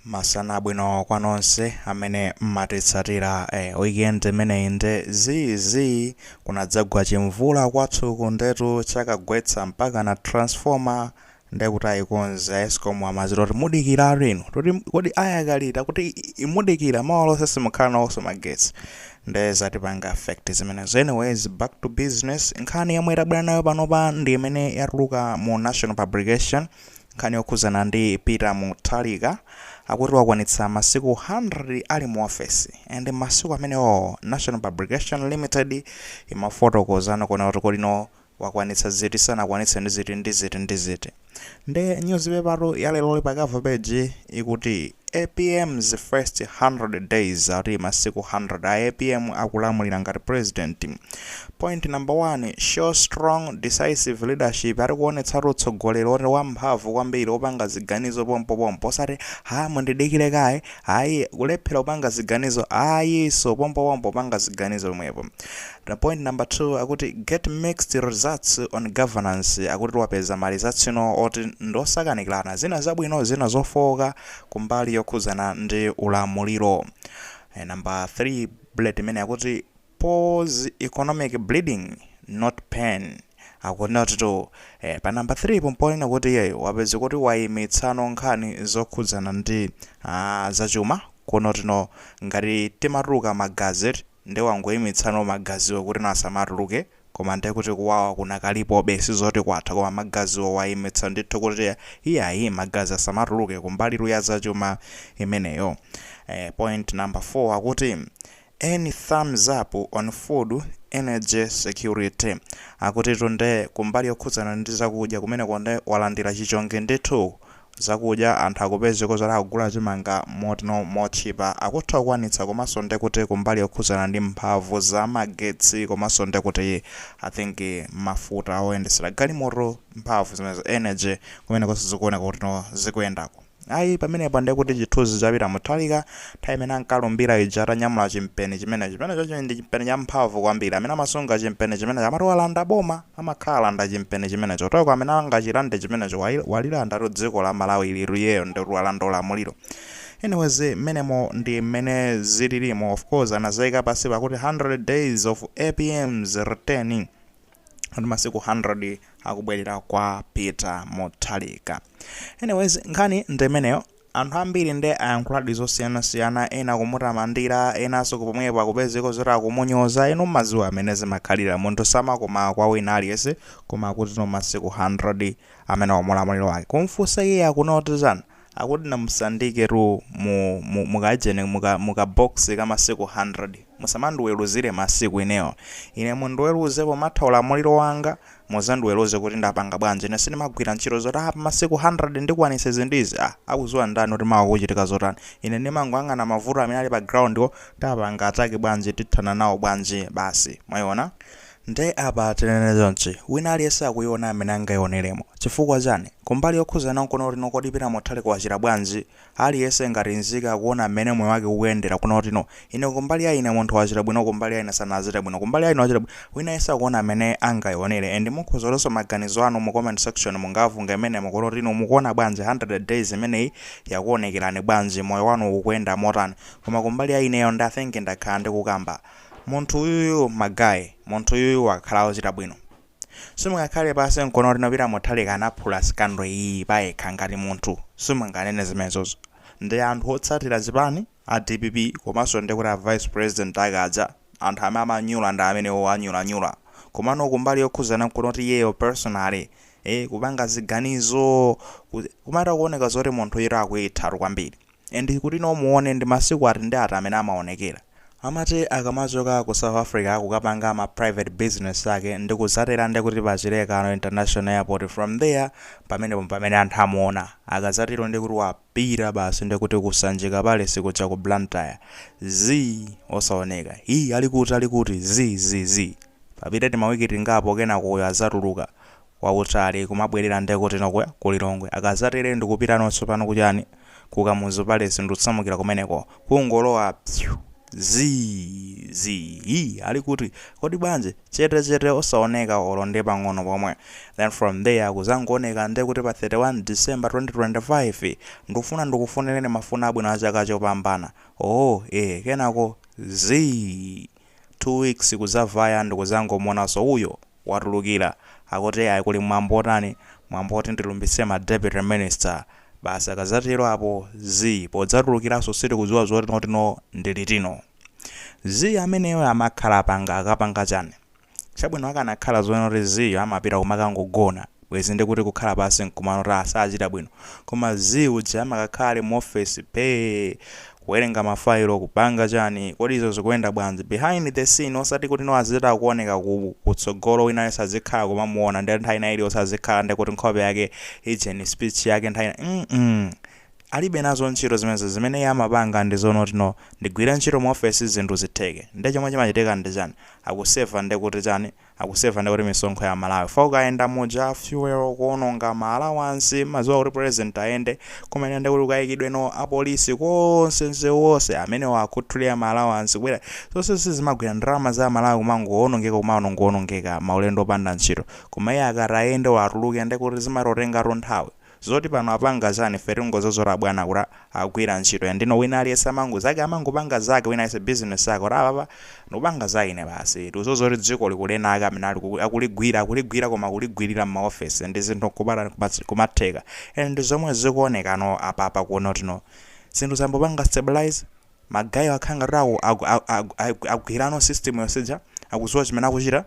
Masana abwino kwa nonse amene mmatitsatira. Weekend imeneyi nde zizi kunadzagwa chimvula kwathuku, ndetu chakagwetsa mpaka na transformer, ndekuti ayikonze ESCOM. Amaziro kuti mudikira inu kuti kodi ayakalita kuti imudikira mawa lonse simukhala nawonso magetsi, nde zatipanga affect zimenezo. Anyways, back to business. Nkhani yomwe itabwera nayo panopa ndi imene yatuluka mu National Publication, nkhani yokhuzana ndi Peter Mutharika. Akuti wakwanitsa masiku 100 ali mu office, and masiku amenewo National Publication Limited imafotokozana kuona kuti kodino wakwanitsa ziti, sanakwanitse ndi ziti ndi ziti ndi ziti. Nde newspaper ya lero pa cover page ikuti "APM's first 100 days", ati masiku 100 a APM akulamulira ngati president. Point number one, show strong decisive leadership. Ari kuonetsatu utsogoleri oti wamphamvu kwambiri, opanga ziganizo pompopompo, osati "Ha, mundidikire kaye", ayi, kulephera kupanga ziganizo ayiso, pompopompo panga ziganizo pomwepo. The point number two akuti get mixed results on governance. Akuti wapeza ma results ino oti ndosakanikirana, zina zabwino, zina zofowoka kumbali yokhuzana ndi ulamuliro. Number 3 bullet imene akuti pause economic bleeding, not pain. Akuti to pa number 3 pomponena kuti iyeyo wapeza kuti wayimitsano nkhani zokhudzana ndi zachuma kuno tino ngati timatuluka magazi, ndi wangoyimitsano magaziwo kuti no asamatuluke, koma ndiye kuti kuwawa kunakalipobe, sizoti kwatha, koma magaziwo wayimitsa ndithu kuti iyayi, magazi asamatuluke kumbali ya zachuma imeneyo. Point number 4 akuti any thumbs up on food energy security. Akuti tunde kumbali yokhudzana ndi zakudya kumene konde walandira chichonge ndithu, zakudya anthu akupezeka zoti akugula chimanga motino motchipa, akutha kukwanitsa, komanso ndekuti kumbali yokhudzana ndi mphamvu za magetsi, komanso ndekuti I think mafuta oyendesera galimoto, mphamvu zimenezo, energy, kumene konse zikuoneka kuti no zikuyendako. Ayi, pamenepo ndekuti chithunzi chapita Mutharika nthawi imene ankalumbira ija, atanyamula chimpeni chimene chimenecho ndi chimpeni cha mphamvu kwambiri. Amene amasunga chimpeni chimenecho amati walanda boma, amakhala alanda chimpeni chimenecho toko. Amene angachilande chimenecho walilandatu dziko la Malawi liliyeyo, ndikuti walanda ulamuliro. Anyways, mmenemo ndi mmene zililimo. Of course anazayika pasi pakuti 100 days of APM's returning, ndi masiku 100 akubwerera kwa Peter Mutharika. Anyways, nkhani ndi imeneyo. Anthu ambiri ndi ayankhuladi zosiyanasiyana, ena kumutamandira, enanso pomwepo akupezeka zoti akumunyoza. Eno maziwa amene zimakhalira, munthu samakoma kwa wina aliyense, koma akuti no masiku 100 amene wamulamuliro wake, kumfunsa iye akunoti chani, akuti namusandiketu mu mukajene muka box ka masiku 100, musamandiweruzire masiku ineyo, ine mundiweruze pomatha ulamuliro wanga, muzandiweruze kuti ndapanga bwanji. Ine sindimagwira ntchito zoti apa masiku 100 ndikwanitse zindizi. Ah, akuziwa ndani kuti mawa kuchitika zotani? Ine ndimangoyang'ana mavuto amene ali pa ground wo, tapanga attack bwanji, tithana nawo bwanji, basi. Mwayiona? Nde apa tinene chonchi, wina aliyense akuiona amene angayioneremo. Chifukwa chani? Kumbali yokhuzana nkono kuti kodi Peter Mutharika wachita bwanji, aliyense ngati nzika akuona mmene moyo wake ukuyendera kuno kuti no ine kumbali ya ine munthu wachita bwino, kumbali ya ine sanachite bwino, kumbali ya ine wachita bwino. Wina yense akuona amene angayionere, and mukhoza maganizo anu mu comment section, mungavunge imene mukuti kuti inu mukuona bwanji 100 days imeneyi, yakuonekerani bwanji, moyo wanu ukuyenda motani. Koma kumbali ya ineyo ndi I think ndakhala ndikukamba, munthu uyuyu magayi, munthu uyuyu wakhala ochita bwino. Simungakhale pasi nkono kuti Peter Mutharika anaphula scandal iyi payekha ngati munthu, simunganene zimenezozo. Ndi anthu otsatira zipani a DPP, komanso ndi kuti a vice president akadza, anthu amene amanyula ndi amenewo anyulanyula. Komano kumbali yokhuzana nkuno kuti iyeyo personally kupanga ziganizo kumata kuoneka zoti munthu iro akuyithatu kwambiri. And kuti nomuone ndi masiku ati ndi ati amene amaonekera, amati akamachoka ku South Africa kukapanga ma private business ake ndi kuzatera ndi kuti pachilekano International Airport, from there pamenepo pamene anthu amuona. Akazatero ndi kuti wapita basi, ndi kuti kusanjika pale sikuja ku Blantyre z osaoneka, iyi ali kuti, ali kuti z z z, papita timawiki tingapo, kenako azatuluka wautali kumabwerera ndi kuti nokuya kulilongwe. Akazatere ndikupita nonso pano kuchani, kukamuzu Palace, ndikutsamukira kumeneko, kungolowa pyu. Zii zii ali kuti kodi bwanji chete chete osaoneka olo ndi pang'ono pomwe. Then from there kuzangooneka nde kuti pa 31 December 2025, "Ndikufuna ndikufunireni mafuno abwino a chaka chopambana." Oh kenako zii, 2 weeks kuzavaya ndikuzangomuonanso uyo watulukira, akuti ayi, kuli mwambo otani, mwambo oti ndilumbitse ma deputy minister basi. Akazatero apo zii, podzatulukiranso sitikudziwa zoti notino ndilitino. Zii ameneyo amakhala panga akapanga chani? Chabwino, akanakhala zoona kuti ziyo amapita kumakangogona, bwezi ndikuti kukhala pasi nkumano ta asachita bwino. Koma zii uja amakakhala ali mu office pe, kuwerenga mafailo, kupanga chani? Kodi izo zikuyenda bwanji behind the scene? Osati kuti no azita kuoneka kutsogolo, wina aliyense azikhala kumamuona, ndi nthawi ina iliyonse azikhala ndi kuti nkhope yake ijeni, speech yake nthawi ina alibe nazo ntchito zimenezo. Zimene iye amapanga ndi zonotino ndigwire ntchito mu ofesi, zinthu zitheke. Ndi chomwe chimachitika ndi chani? Akuseva ndi kuti chani? Akuseva ndi kuti misonkho ya Malawi. Fa ukayenda muja, fuel kuononga, ma allowance, mazuwa kuti president ayende kumene ndi kuti ukayikidwe no apolisi konse, msewu wonse amene wakhuthulira ma allowance kubwera, zonse sizimagwira. Ndalama za Malawi kumangoonongeka, kumangoonongeka maulendo opanda ntchito. Koma iye akati ayende, watuluke, ndi kuti zimatotengatu nthawi zoti pano apanga chani. Ife tingozozora bwana kuti agwira ntchito ndino. Wina aliyense amango zake, amangopanga zake, wina aliyense business yake, kuti apapa ndikupanga za ine basi. Tikuzozoti dziko likulenaka amene ali akuligwira, akuligwira, koma akuligwirira m'maofesi ndi zinthu kupata kumatheka. And ndi zomwe zikuonekano apapa kuona tino zinthu zambopanga stabilize. Magayo akhala ngati agwirano system yonseja, akudziwa chimene akuchita.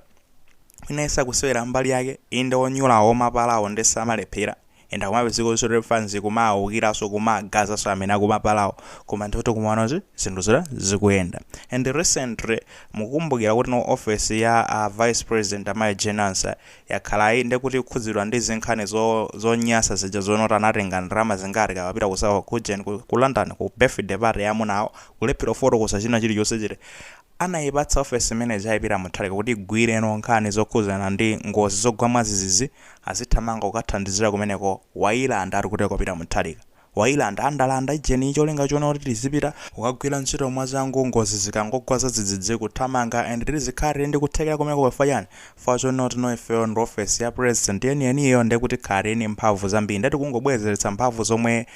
Wina yense akusewera mbali yake. Inde, onyulawo omapalawo ndi samalephera, enda kumapezeka zoti fans kumawukiranso, kumagazaso amene akumapalawo, koma ndikuti kumaona kuti zinthu zira zikuyenda. And recently mukumbukira kuti no office ya vice president amayi Jane Ansah yakhala iyi ndikuti kukhudzidwa ndi zinkhani zonyasa zija zonoti anatenga ndalama zingati kapapita kusawa kujen ku London ku birthday party yamunawo, kulephera kufotokoza china chilichonse chiti. Anayipatsa office manager a Peter Mutharika kuti igwireno nkhani zokhuzana ndi ngozi zogwa mwadzidzidzi, azithamanga kukathandizira kumeneko. Wayilanda ali kuteko Peter Mutharika, wayilanda, andalanda ijeni, cholinga chona kuti tizipita kukagwira ntchito mwachangu ngozi zikangogwa zadzidzidzi, kuthamanga and tizikhala ndi kuthekera kumeneko. Kwa chani? Fa chonoti no ifeyo ndi office ya president yeniyeniyo, ndekuti khale ni mphamvu zambiri. Ndati kungobwezeretsa mphamvu zomwe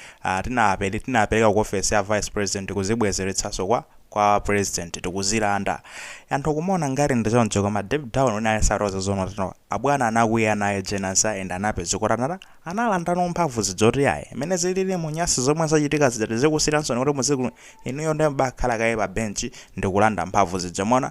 tinapereka ku office ya vice president, kuzibwezeretsanso kwa president, tikuzilanda. Anthu kumaona ngati ndi choncho, koma deep down wina alisatoza zono tino abwana anakwiya naye Jane Ansah and anapeza kuti analandano mphamvu zidzoti ayi, imene zilili mu nyasi zomwe zachitika zija tizikusiranso kuti muziku inuyo ndi bakhala kaye pa bench ndikulanda mphamvu zija. Mona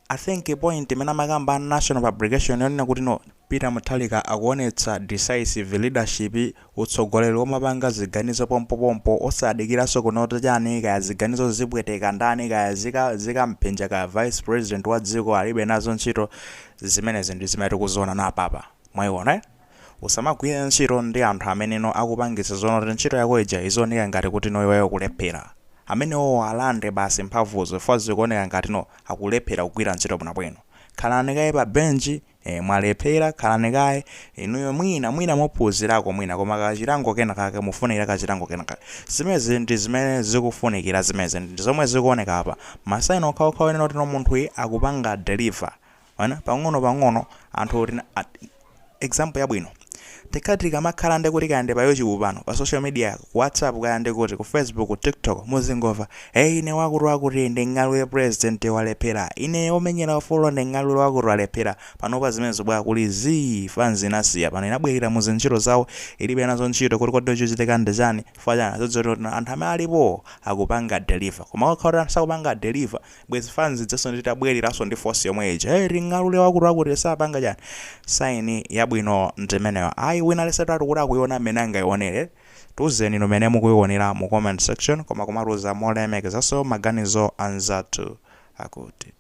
I think point imene amakamba National Publication yonena kuti no Peter Mutharika akuonetsa decisive leadership, utsogoleri womapanga ziganizo pompopompo, osadikiranso kunoti chani, kaya ziganizo zipweteka ndani, kaya zikamphenja kaya vice president wa dziko, alibe nazo ntchito zimenezi. Ndi zimene tikuziona napapa. Mwayiona, eh? Usamagwire ntchito ndi anthu ameneno akupangitsa zonoti ntchito yako ija izioneka ngati kuti no iweyo kulephera. Amenewo alande basi mphamvuzo, chifukwa zikuoneka ngati no akulephera kugwira ntchito bwinobwino. Khalani kaye pa benchi, mwalephera, khalani kaye inuyo. Mwina mwina muphunzirako mwina, koma kachilango kena kake mufunikira, kachilango kena kake. Zimezi ndi zimene zikufunikira, zimezi ndi zomwe zikuoneka apa, ma sign okhaokha onena kuti no munthuyi akupanga deliver ona pang'ono pang'ono. Anthu example yabwino, tikhati tikamakhala ndi kuti kaya ndi pa YouTube pano, pa social media, ku WhatsApp, kaya ndi kuti ku Facebook, ku TikTok, muzingomva, "Hey, ine wakuti wakuti nding'alule president walephera, ine omenyera ufulu nding'alule wakuti walephera." Panopa zimene zobwera kuli zii, fans inasiya pano, inabwerera mu zintchito zawo, ilibe nazo ntchito kuti kodi chochitika ndi chani. Chifukwa chani? Azodziwa anthu amene alipo akupanga deliver. Koma okhala kuti sakupanga deliver, bwezi fans dzaso nditabwereranso ndi force yomwe ija, "Hey, ting'alule wakuti wakuti sapanga chani." Sign yabwino ndimeneyo. Ayi, wina alisetatu kuti akuiona mmene angayionere. Tiuzeni inu mmene mukuionera mu comment section, koma kumatuza molemekezanso maganizo anzathu akuti.